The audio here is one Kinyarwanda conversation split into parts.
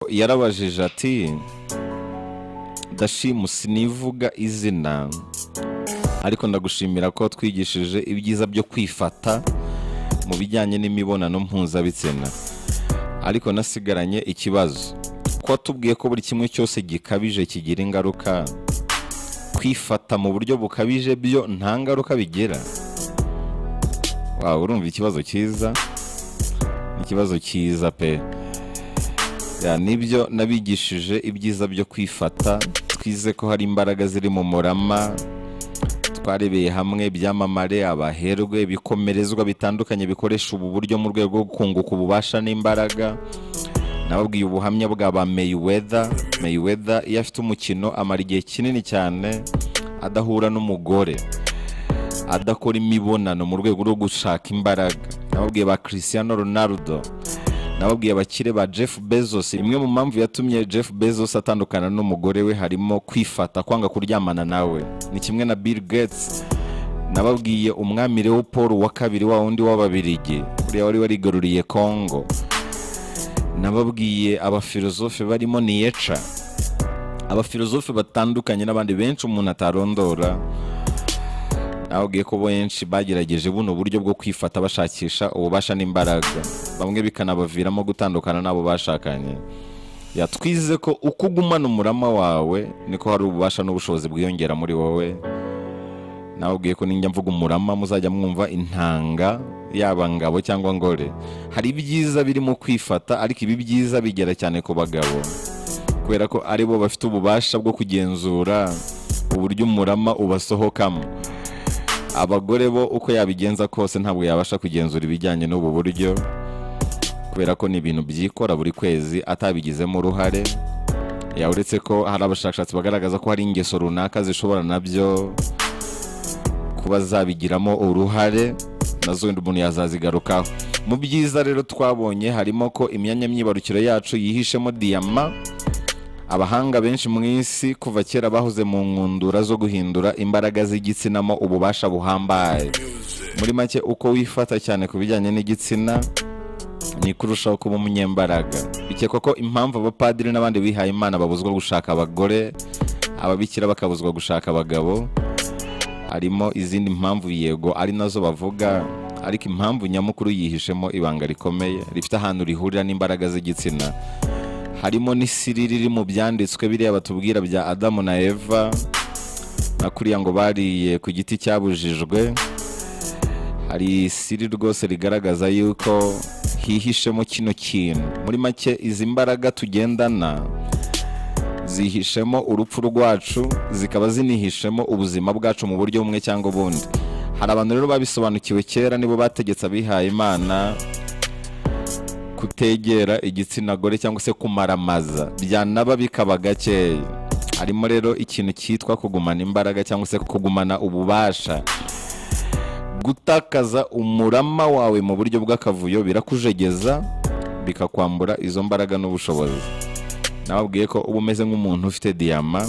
Yarabajije ati: "Dashimu, sinivuga izina, ariko ndagushimira ko twigishije ibyiza byo kwifata mu bijyanye n'imibonano mpuzabitsina, ariko nasigaranye ikibazo. Ko watubwiye ko buri kimwe cyose gikabije kigira ingaruka, kwifata mu buryo bukabije byo nta ngaruka bigira?" Waba urumva ikibazo cyiza, ikibazo cyiza pe. Ya, nibyo nabigishije ibyiza byo kwifata. Twize ko hari imbaraga ziri mu murama. Twarebeye hamwe ibyamamare, abaherwe, ibikomerezwa bitandukanye bikoresha ubu buryo mu rwego rwo kunguka ububasha n'imbaraga. Nababwiye ubuhamya bwa ba Mayweather. Mayweather iyo afite umukino amara igihe kinini cyane adahura n'umugore, adakora imibonano, mu rwego rwo gushaka imbaraga. Nababwiye ba Cristiano Ronaldo, nababwiye abakire ba Jeff Bezos. Imwe mu mpamvu yatumye Jeff Bezos atandukana n'umugore we harimo kwifata, kwanga kuryamana nawe. Ni kimwe na Bill Gates. Nababwiye umwami Leopold wa Kabiri, wa wundi w'Ababirigi, uriya wari warigaruriye Congo. Nababwiye abafilozofe barimo Nietzsche, abafilozofe batandukanye n'abandi benshi umuntu atarondora. Nababwiye ko benshi bagerageje buno buryo bwo kwifata bashakisha ububasha n'imbaraga, bamwe bikanabaviramo gutandukana n'abo bashakanye. Yatwize ko uko ugumana umurama wawe niko hari ububasha n'ubushobozi bwiyongera muri wowe. Nababwiye ko ninjya mvuga umurama muzajya mwumva intanga, yaba ngabo cyangwa ngore. Hari ibyiza birimo kwifata, ariko ibi byiza bigera cyane ku bagabo kubera ko aribo bafite ububasha bwo kugenzura uburyo umurama ubasohokamo. Abagore bo, uko yabigenza kose, ntabwo yabasha kugenzura ibijyanye n'ubu buryo kubera ko ni ibintu byikora buri kwezi atabigizemo uruhare. Ya, uretse ko hari abashakashatsi bagaragaza ko hari ingeso runaka zishobora nabyo kuba zabigiramo uruhare, nazo wenda umuntu yazazigarukaho. Mu byiza rero twabonye harimo ko imyanya myibarukiro yacu yihishemo diyama. Abahanga benshi mu isi kuva kera bahoze mu nkundura zo guhindura imbaraga z'igitsinamo ububasha buhambaye. Muri make, uko wifata cyane ku bijyanye n'igitsina ni kurushaho kuba umunyembaraga. Bikekwa ko impamvu abapadiri n'abandi bihaye Imana babuzwa gushaka abagore, ababikira bakabuzwa gushaka abagabo, harimo izindi mpamvu, yego, ari nazo bavuga, ariko impamvu nyamukuru yihishemo ibanga rikomeye rifite ahantu rihurira n'imbaraga z'igitsina. Harimo n'isiri riri mu byanditswe biriya batubwira bya Adamu na Eva, na kuriya ngo bariye ku giti cyabujijwe. Hari isiri rwose rigaragaza yuko hihishemo kino kintu. Muri make, izi mbaraga tugendana zihishemo urupfu rwacu, zikaba zinihishemo ubuzima bwacu mu buryo bumwe cyangwa ubundi. Hari abantu rero babisobanukiwe kera, nibo bategetse abihaye Imana kutegera igitsina gore cyangwa se kumaramaza, byanaba bikaba gakeya. Harimo rero ikintu cyitwa kugumana imbaraga cyangwa se kugumana ububasha. Gutakaza umurama wawe mu buryo bw'akavuyo birakujegeza, bikakwambura izo mbaraga n'ubushobozi. Nababwiye ko uba umeze nk'umuntu ufite diyama,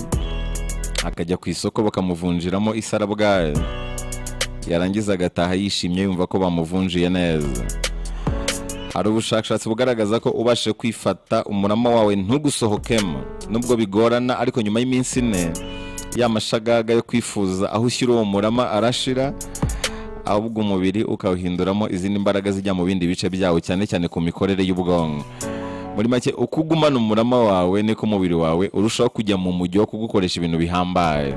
akajya ku isoko bakamuvunjiramo isarabwayi, yarangiza agataha yishimye, yumva ko bamuvunjiye neza. Hari ubushakashatsi bugaragaza ko ubashije kwifata, umurama wawe ntugusohokemo, nubwo bigorana, ariko nyuma y'iminsi 4 ya mashagaga yo kwifuza aho ushyira uwo murama arashira, ahubwo umubiri ukawuhinduramo izindi mbaraga zijya mu bindi bice byawo, cyane cyane ku mikorere y'ubwonko. Muri make, uko ugumana umurama wawe niko umubiri wawe urushaho kujya mu mujyi wo kugukoresha ibintu bihambaye.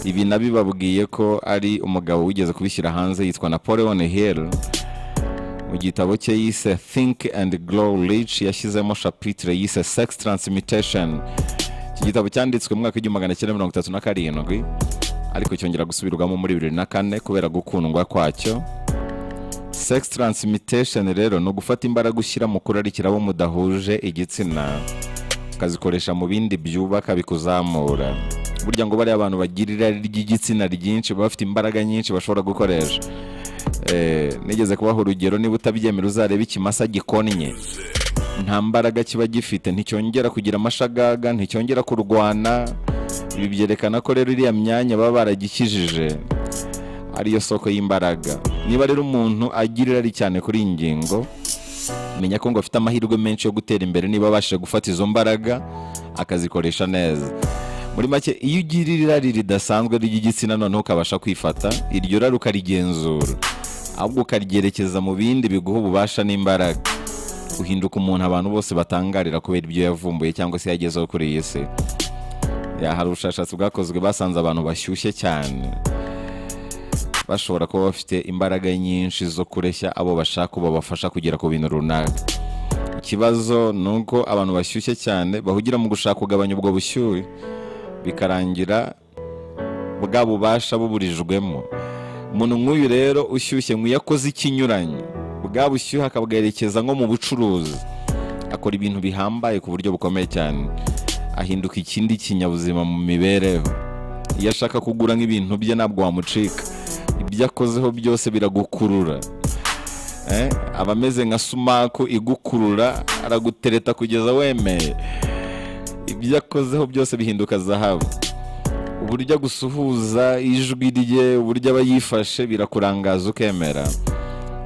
Ibi nabibabwiye ko ari umugabo wigeze kubishyira hanze yitwa Napoleon Hill. Mu gitabo cye yise Think and Grow Rich yashyizemo chapitre yise Sex Transmutation. Iki gitabo cyanditswe mu mwaka w'1937, ariko cyongera gusubirwamo muri 2004 kubera gukundwa kwacyo. Sex transmutation rero ni ugufata imbaraga ushyira mu kurarikira abo mudahuje igitsina, ukazikoresha mu bindi byubaka, bikuzamura. Burya ngo bariya abantu bagira irari ry'igitsina ryinshi baba bafite imbaraga nyinshi bashobora gukoresha. Nigeze kubaha urugero, niba utabyemera uzarebe ikimasa gikonnye, nta mbaraga kiba gifite, nticyongera kugira amashagaga, nticyongera kurwana. Ibi byerekana ko rero iriya myanya baba baragikijije ariyo soko y'imbaraga. Niba rero umuntu agira irari cyane kuri iyi ngingo, Menya ko ngo afite amahirwe menshi yo gutera imbere niba abashije gufata izo mbaraga akazikoresha neza. Muri make, iyo ugira irari ridasanzwe ry'igitsina noneho ukabasha kwifata, iryo rari ukarigenzura, ahubwo ukaryerekeza mu bindi biguha ububasha n'imbaraga, uhinduka umuntu abantu bose batangarira kubera ibyo yavumbuye cyangwa se yagezeho kuri iyi si. Hari ubushakashatsi bwakozwe, basanze abantu bashyushye cyane bashobora kuba bafite imbaraga nyinshi zo kureshya abo bashaka babafasha kugera ku bintu runaka. Ikibazo ni uko abantu bashyushye cyane bahugira mu gushaka kugabanya ubwo bushyuhe, bikarangira bwa bubasha buburijwemo. Umuntu nk'uyu rero ushyushye, nk'uyu akoze ikinyuranye, bwa bushyuhe akabwerekeza nko mu bucuruzi, akora ibintu bihambaye ku buryo bukomeye cyane, ahinduka ikindi kinyabuzima mu mibereho. Iyo ashaka kugura nk'ibintu bye ntabwo wamucika, ibyo akozeho byose biragukurura. Aba ameze nka sumaku igukurura, aragutereta kugeza wemeye. Ibyo akozeho byose bihinduka zahabu. Uburyo agusuhuza, ijwi rye, uburyo aba yifashe birakurangaza ukemera.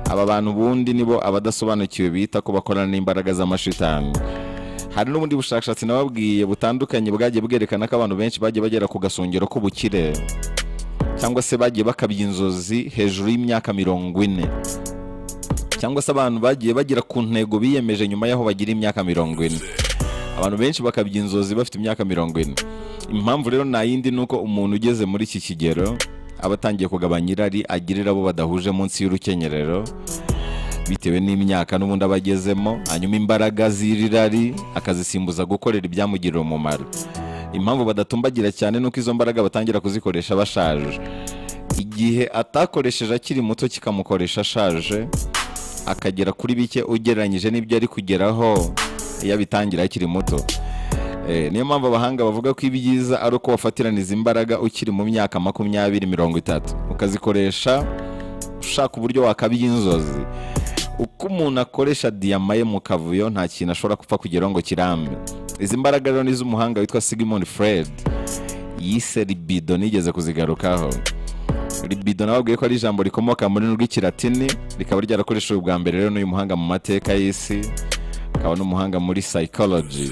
Aba bantu ubundi nibo abadasobanukiwe bita ko bakorana n'imbaraga z'amashitani. Hari n'ubundi bushakashatsi nababwiye butandukanye bwagiye bwerekana ko abantu benshi bagiye bagera ku gasongero k'ubukire, cyangwa se bagiye bakabya inzozi hejuru y'imyaka 40, cyangwa se abantu bagiye bagera ku ntego biyemeje nyuma y'aho bagira imyaka 40. Abantu benshi bakabya inzozi bafite imyaka 40. Impamvu rero nta yindi ni uko umuntu ugeze muri iki kigero aba atangiye kugabanya irari agirira abo badahuje munsi y'urukenyerero, bitewe n'imyaka n'ubundi aba agezemo, hanyuma imbaraga z'irari akazisimbuza gukorera ibyamugirira umumaro. Impamvu badatumbagira cyane nuko izo mbaraga batangira kuzikoresha bashaje. Igihe atakoresheje akiri muto kikamukoresha ashaje, akagera kuri bike ugereranyije n'ibyo ari kugeraho iyo abitangira akiri muto. Niyo mpamvu abahanga bavuga ko ibyiza ari uko wafatiraniza imbaraga ukiri mu myaka 20, 30, ukazikoresha ushaka uburyo wakabya inzozi. Uko umuntu akoresha diyama ye mu kavuyo nta kintu ashobora gupfa kugeraho ngo kirambe. Izi mbaraga rero ni iz'umuhanga witwa Sigmund Freud, yise libido, nigeze kuzigarukaho. Libido nababwiye ko ari ijambo rikomoka mu rurimi rw'ikilatini, rikaba ryarakoreshejwe bwa mbere rero n'uyu muhanga mu mateka y'isi, akaba n'umuhanga muri psychology.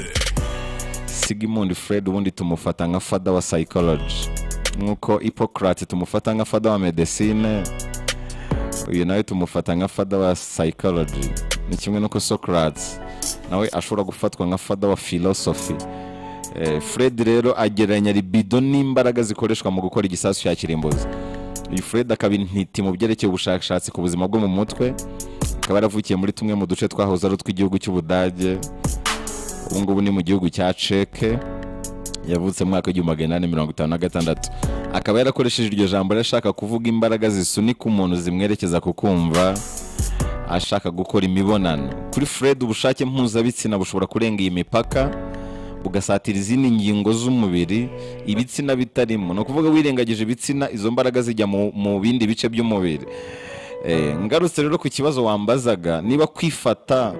Sigmund Freud ubundi tumufata nka father wa psychology, nk'uko Hippocrate tumufata nka father wa medecine, uyu nawe tumufata nka father wa psychology. Ni kimwe n'uko Socrates nawe ashobora gufatwa nka father wa philosophy. Freud rero agereranya libido n'imbaraga zikoreshwa mu gukora igisasu cya kirimbuzi. Uyu Freud akaba intiti mu byerekeye ubushakashatsi ku buzima bwo mu mutwe, akaba yaravukiye muri tumwe mu duce twahoze ari utw'igihugu cy'Ubudage, ubu ngubu ni mu gihugu cya Ceke. Yavutse mu mwaka w'1856. Akaba yarakoresheje iryo jambo ashaka kuvuga imbaraga zisunika umuntu zimwerekeza ku kumva ashaka gukora imibonano. Kuri Freud ubushake mpuzabitsina bushobora kurenga iyi mipaka bugasatira izindi ngingo z'umubiri ibitsina bitarimo. Ni ukuvuga wirengagije ibitsina, izo mbaraga zijya mu bindi bice by'umubiri. Ngarutse rero ku kibazo wambazaga, niba kwifata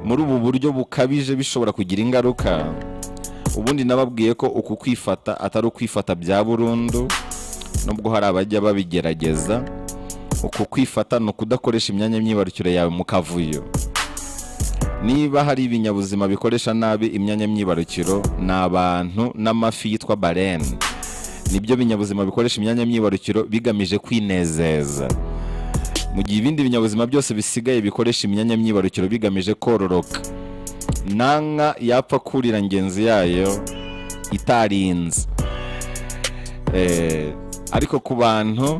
muri ubu buryo bukabije bishobora kugira ingaruka, ubundi nababwiye ko uku kwifata atari ukwifata bya burundu, nubwo hari abajya babigerageza. Uku kwifata ni ukudakoresha imyanya myibarukiro yawe mu kavuyo. Niba hari ibinyabuzima bikoresha nabi imyanya myibarukiro, ni abantu n'amafi yitwa barene. Nibyo binyabuzima bikoresha imyanya myibarukiro bigamije kwinezeza, mu gihe ibindi binyabuzima byose bisigaye bikoresha imyanya myibarukiro bigamije kororoka. Nanka yapfa kurira ngenzi yayo itarinze. Ariko ku bantu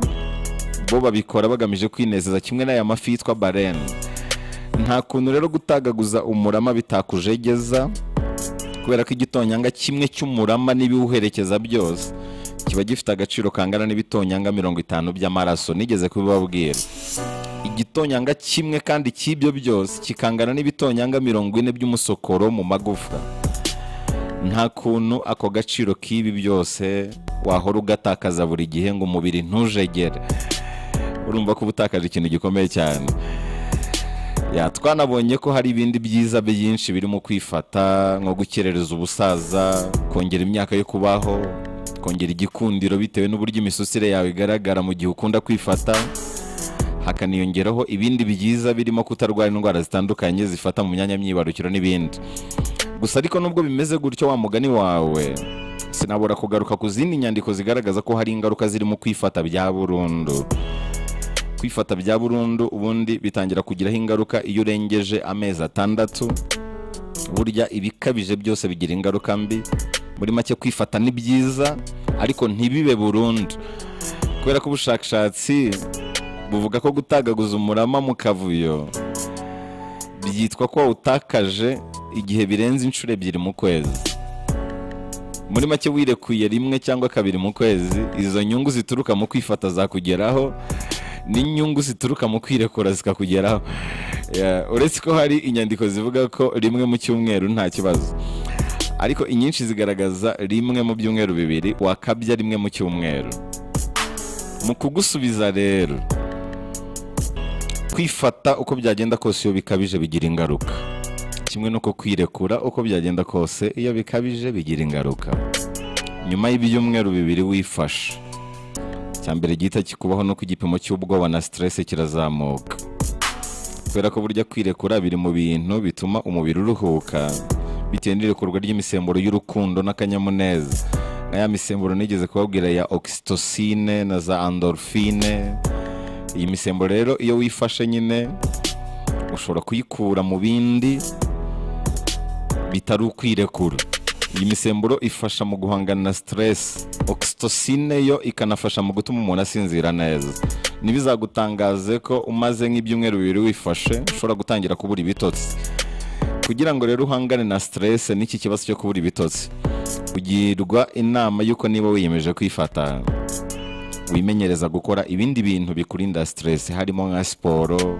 bo babikora bagamije kwinezeza, kimwe n'aya mafi yitwa barene. Nta kuntu rero gutagaguza umurama bitakujegeza, kubera ko igitonyanga kimwe cy'umurama n'ibiwuherekeza byose kiba gifite agaciro kangana n'ibitonyanga 50 by'amaraso. Nigeze kubibabwira. Igitonyanga kimwe kandi cy'ibyo byose kikangana n'ibitonyanga 40 by'umusokoro mu magufwa. Nta kuntu ako gaciro k'ibi byose wahora ugatakaza buri gihe ngo umubiri ntujegere. Urumva ko ubutakaje ikintu gikomeye cyane. Twanabonye ko hari ibindi byiza byinshi birimo kwifata, nko gukerereza ubusaza, kongera imyaka yo kubaho, kongera igikundiro bitewe n'uburyo imisusire yawe igaragara mu gihe ukunda kwifata. Hakaniyongeraho ibindi byiza birimo kutarwara indwara zitandukanye zifata mu myanya myibarukiro n'ibindi. Gusa ariko nubwo bimeze gutyo, wa mugani wawe, sinabura kugaruka ku zindi nyandiko zigaragaza ko hari ingaruka zirimo kwifata bya burundu. Kwifata bya burundu ubundi bitangira kugiraho ingaruka iyo urengeje amezi 6. Burya ibikabije byose bigira ingaruka mbi. Muri make kwifata ni byiza ariko ntibibe burundu, kubera ko ubushakashatsi buvuga ko gutagaguza umurama mu kavuyo byitwa ko utakaje igihe birenze inshuro 2 mu kwezi. Muri make wirekuye 1 cyangwa 2 mu kwezi, izo nyungu zituruka mu kwifata zakugeraho n'inyungu zituruka mu kwirekura zikakugeraho. Uretse ko hari inyandiko zivuga ko 1 mu cyumweru nta kibazo, ariko inyinshi zigaragaza 1 mu byumweru 2, wakabya 1 mu cyumweru. Mu kugusubiza rero, kwifata uko byagenda kose iyo bikabije bigira ingaruka, kimwe nuko kwirekura uko byagenda kose iyo bikabije bigira ingaruka. Nyuma y'ibyumweru 2 wifashe, cyambere gihita kikubaho no ku gipimo cy'ubwoba na stress kirazamuka, kubera ko burya kwirekura biri mu bintu bituma umubiri uruhuka bitewe n'irekurwa ry'imisemburo y'urukundo n'akanyamuneza, nka ya misemburo nigeze kubabwira ya oxytocine na za endorphine. Iyi misemburo rero iyo wifashe nyine ushobora kuyikura mu bindi bitari ukwirekura. Iyi misemburo ifasha mu guhangana na stress. Oxytocine yo ikanafasha mu gutuma umuntu asinzira neza. Ntibizagutangaze ko umaze nk'ibyumweru 2 wifashe ushobora gutangira kubura ibitotsi. Kugira ngo rero uhangane na stress n'iki kibazo cyo kubura ibitotsi, ugirwa inama y'uko niba wiyemeje kwifata wimenyereza gukora ibindi bintu bikurinda stress, harimo nka siporo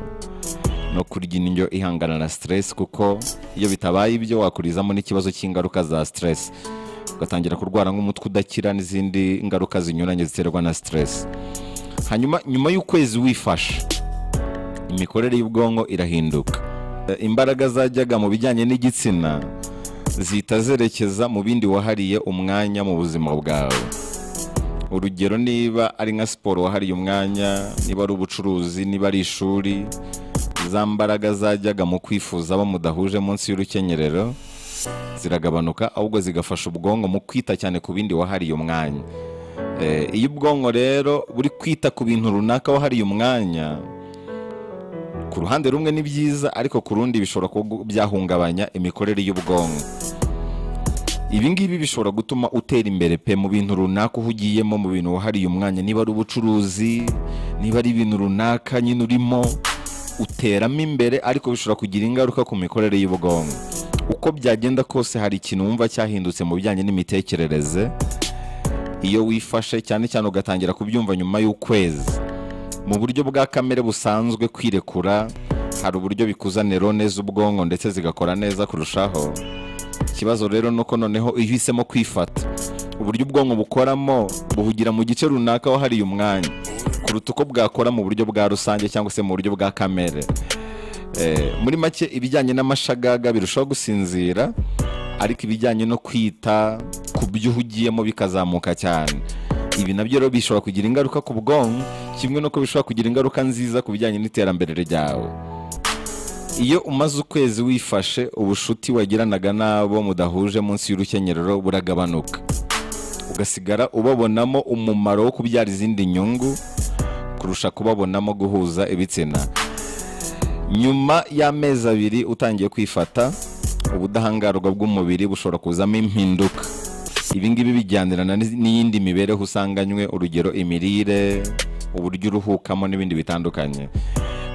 no kurya indyo ihangana na stress, kuko iyo bitabaye ibyo wakurizamo n'ikibazo cy'ingaruka za stress, ugatangira kurwara nk'umutwe udakira n'izindi ngaruka zinyuranye ziterwa na stress. Hanyuma nyuma y'ukwezi wifashe, imikorere y'ubwonko irahinduka. Imbaraga zajyaga mu bijyanye n'igitsina zihita zerekeza mu bindi wahariye umwanya mu buzima bwawe. Urugero, niba ari nka siporo wahariye umwanya, niba ari ubucuruzi, niba ari ishuri, za mbaraga zajyaga mu kwifuza abo mudahuje munsi y'urukenyerero ziragabanuka, ahubwo zigafasha ubwonko mu kwita cyane ku bindi wahariye umwanya. Iyo ubwonko rero buri kwita ku bintu runaka wahariye umwanya, ku ruhande rumwe ni byiza, ariko ku rundi bishobora kuba byahungabanya imikorere y'ubwonko. Ibi ngibi bishobora gutuma utera imbere pe mu bintu runaka uhugiyemo, mu bintu wahariye umwanya, niba ari ubucuruzi, niba ari ibintu runaka nyine urimo uteramo imbere, ariko bishobora kugira ingaruka ku mikorere y'ubwonko. Uko byagenda kose hari ikintu wumva cyahindutse mu bijyanye n'imitekerereze iyo wifashe, cyane cyane ugatangira kubyumva nyuma y'ukwezi. Mu buryo bwa kamere busanzwe kwirekura hari uburyo bikuza nerone z'ubwonko ndetse zigakora neza kurushaho. Ikibazo rero nuko noneho iyo uhisemo kwifata, uburyo ubwonko bukoramo buhugira mu gice runaka wahariye umwanya kuruta uko bwakora mu buryo bwa rusange cyangwa se mu buryo bwa kamere. Muri make ibijyanye n'amashagaga birushaho gusinzira, ariko ibijyanye no kwita ku byo uhugiyemo bikazamuka cyane. Ibi nabyo rero bishobora kugira ingaruka ku bwonko, kimwe nuko bishobora kugira ingaruka nziza ku bijyanye n'iterambere ryawe. Iyo umaze ukwezi wifashe, ubushuti wagiranaga n'abo mudahuje munsi y'urukenyerero buragabanuka, ugasigara ubabonamo umumaro wo kubyara izindi nyungu kurusha kubabonamo guhuza ibitsina. Nyuma y'amezi 2 utangiye kwifata, ubudahangarwa bw'umubiri bushobora kuzamo impinduka. Ibi ngibi bijyanirana n'iyindi mibereho usanganywe, urugero imirire, uburyo uruhukamo n'ibindi bitandukanye.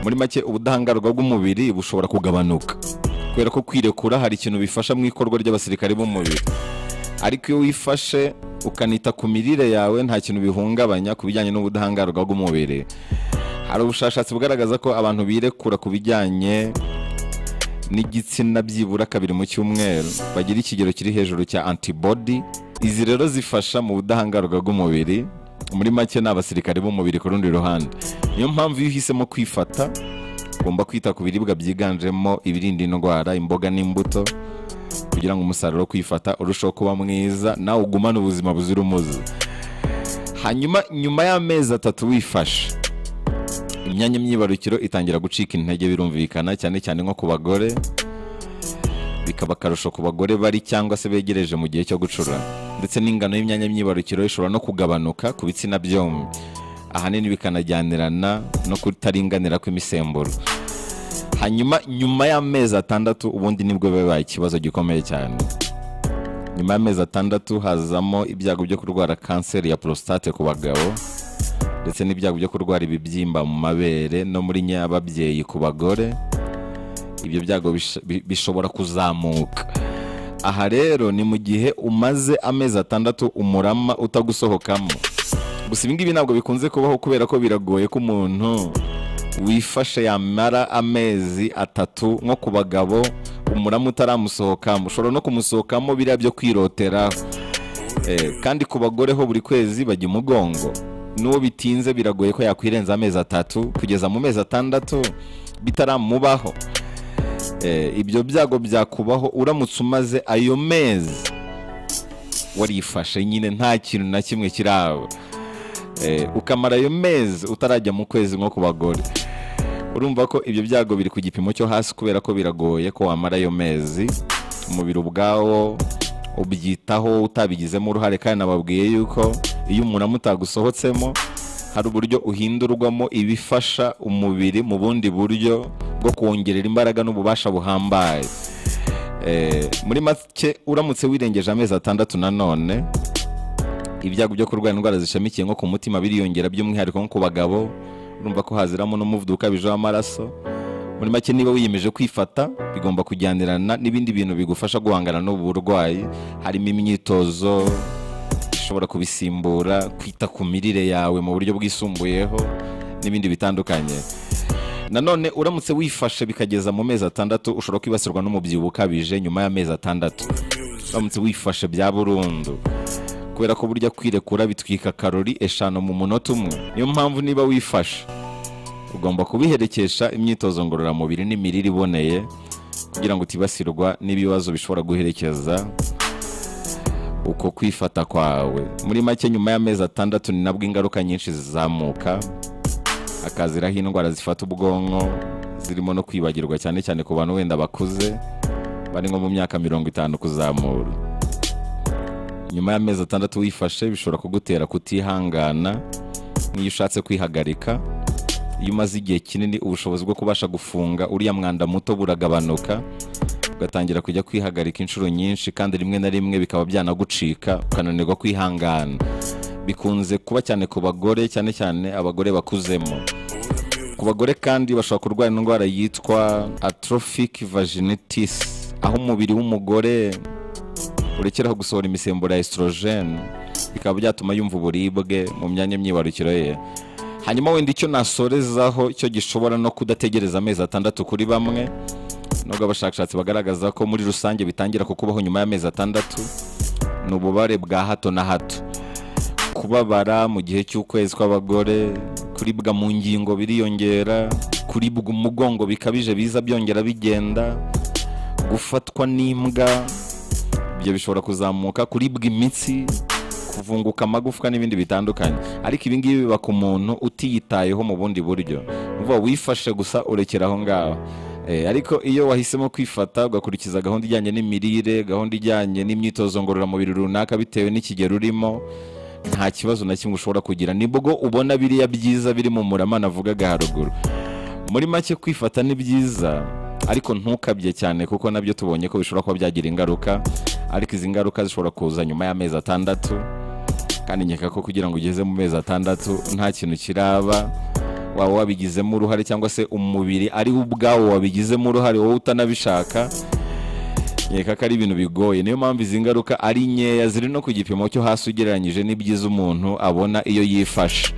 Muri make ubudahangarwa bw'umubiri bushobora kugabanuka, kubera ko kwirekura hari ikintu bifasha mu ikorwa ry'abasirikare b'umubiri. Ariko iyo wifashe ukanita ku mirire yawe, nta kintu bihungabanya ku bijyanye n'ubudahangarwa bw'umubiri. Hari ubushakashatsi bugaragaza ko abantu birekura ku bijyanye n'igitsina byibura 2 mu cyumweru bagira ikigero kiri hejuru cya antibody. Izi rero zifasha mu budahangarwa bw'umubiri. Muri make ni abasirikare b'umubiri ku rundi ruhande. Niyo mpamvu iyo uhisemo kwifata ugomba kwita ku biribwa byiganjemo ibirinda indwara, imboga n'imbuto, kugira ngo umusaruro wo kwifata urusheho kuba mwiza, nawe ugumane ubuzima buzira umuze. Hanyuma nyuma y'amezi 3 wifashe, Imyanya myibarukiro itangira gucika intege, birumvikana, cyane cyane nko ku bagore, bikaba akarusho ku bagore bari cyangwa se begereje mu gihe cyo gucura. Ndetse n'ingano y'imyanya myibarukiro ishobora no kugabanuka ku bitsina byombi, ahanini bikanajyanirana no kutaringanira kw'imisemburo. Hanyuma nyuma y'amezi 6 ubundi nibwo bibaye ikibazo gikomeye cyane. Nyuma y'amezi 6 hazamo ibyago byo kurwara kanseri ya prostate ku bagabo, ndetse n'ibyago byo kurwara ibibyimba mu mabere no muri nyababyeyi ku bagore. Ibyo byago bishobora kuzamuka. Aha rero ni mu gihe umaze amezi 6 umurama utagusohokamo. Gusa ibi ngibi ntabwo bikunze kubaho kubera ko biragoye ko umuntu wifashe yamara amezi 3 nko ku bagabo umurama utaramusohokamo. Ushobora no kumusohokamo biriya byo kwirotera. Kandi ku bagore ho buri kwezi bajya umugongo, n'uwo bitinze biragoye ko yakwirenza amezi 3 kugeza mu mezi 6 bitaramubaho. Ibyo byago byakubaho uramutse umaze ayo mezi warifashe nyine nta kintu na kimwe kiraba, ukamara ayo mezi utarajya mu kwezi nko ku bagore. Urumva ko ibyo byago biri ku gipimo cyo hasi kubera ko biragoye ko wamara ayo mezi umubiri ubwawo ubyitaho utabigizemo uruhare. Kandi nababwiye yuko iyo umuntu utagusohotsemo hari uburyo uhindurwamo ibifasha umubiri mu bundi buryo bwo kongerera imbaraga n'ububasha buhambaye. Muri make uramutse wirengeje amezi 6 nanone ibyago byo kurwara indwara zishamikiye nko ku mutima biriyongera, by'umwihariko nko ku bagabo. Urumva ko haziramo n'umuvuduko ukabije w'amaraso. Muri make niba wiyemeje kwifata bigomba kujyanirana n'ibindi bintu bigufasha guhangana n'ubu burwayi, harimo imyitozo ishobora kubisimbura, kwita ku mirire yawe mu buryo bwisumbuyeho n'ibindi bitandukanye. Nanone uramutse wifashe bikageza mu mezi 6 ushobora kwibasirwa n'umubyibuho ukabije nyuma y'amezi 6. Uramutse wifashe bya burundu, kubera ko burya kwirekura bitwika karori 5 mu munota umwe. Niyo mpamvu niba wifashe ugomba kubiherekesha imyitozo ngororamubiri n'imirire iboneye kugira ngo utibasirwa n'ibibazo bishobora guherekeza uko kwifata kwawe. Muri make nyuma y'amezi 6 ni nabwo ingaruka nyinshi zizamuka, hakaziraho indwara zifata ubwonko zirimo no kwibagirwa, cyane cyane ku bantu wenda bakuze bari nko mu myaka 50 kuzamura. Nyuma y'amezi 6 wifashe bishobora kugutera kutihangana n'iyo ushatse kwihagarika. Iyo umaze igihe kinini ubushobozi bwo kubasha gufunga uriya mwanda muto buragabanuka, ugatangira kujya kwihagarika inshuro nyinshi, kandi rimwe na rimwe bikaba byanagucika ukananirwa kwihangana. Bikunze kuba cyane ku bagore, cyane cyane abagore bakuzemo. Ku bagore kandi bashobora kurwara indwara yitwa atrophic vaginitis, aho umubiri w'umugore urekeraho gusohora imisemburo ya estrogen, bikaba byatuma yumva uburibwe mu myanya myibarukiro ye. Hanyuma wenda icyo nasorezaho cyo gishobora no kudategereza amezi 6 kuri bamwe, nubwo abashakashatsi bagaragaza ko muri rusange bitangira kukubaho nyuma y'amezi 6, ni ububabare bwa hato na hato. Kubabara mu gihe cy'ukwezi kw'abagore, kuribwa mu ngingo biriyongera, kuribwa umugongo bikabije biza byongera bigenda, gufatwa n'imbwa ibyo bishobora kuzamuka, kuribwa imitsi, kuvunguka amagufwa n'ibindi bitandukanye. Ariko ibi ngibi biba ku muntu utiyitayeho mu bundi buryo, uvuga wifashe gusa urekera aho ngaho. Ariko iyo wahisemo kwifata ugakurikiza gahunda ijyanye n'imirire, gahunda ijyanye n'imyitozo ngororamubiri runaka bitewe n'ikigero urimo, nta kibazo na kimwe ushobora kugira. Nibwo ubona biriya byiza biri mu murama navugaga haruguru. Muri make kwifata ni byiza, ariko ntukabye cyane kuko nabyo tubonye ko bishobora kuba byagira ingaruka. Ariko izi ngaruka zishobora kuza nyuma y'amezi 6, kandi nkeka ko kugira ngo ugeze mu mezi 6 nta kintu kiraba waba wabigizemo uruhare, cyangwa se umubiri ari ubwawo wabigizemo uruhare wowe utanabishaka, nkeka ko ari ibintu bigoye. Niyo mpamvu izi ngaruka ari nkeya, ziri no ku gipimo cyo hasi ugereranyije n'ibyiza umuntu abona iyo yifashe.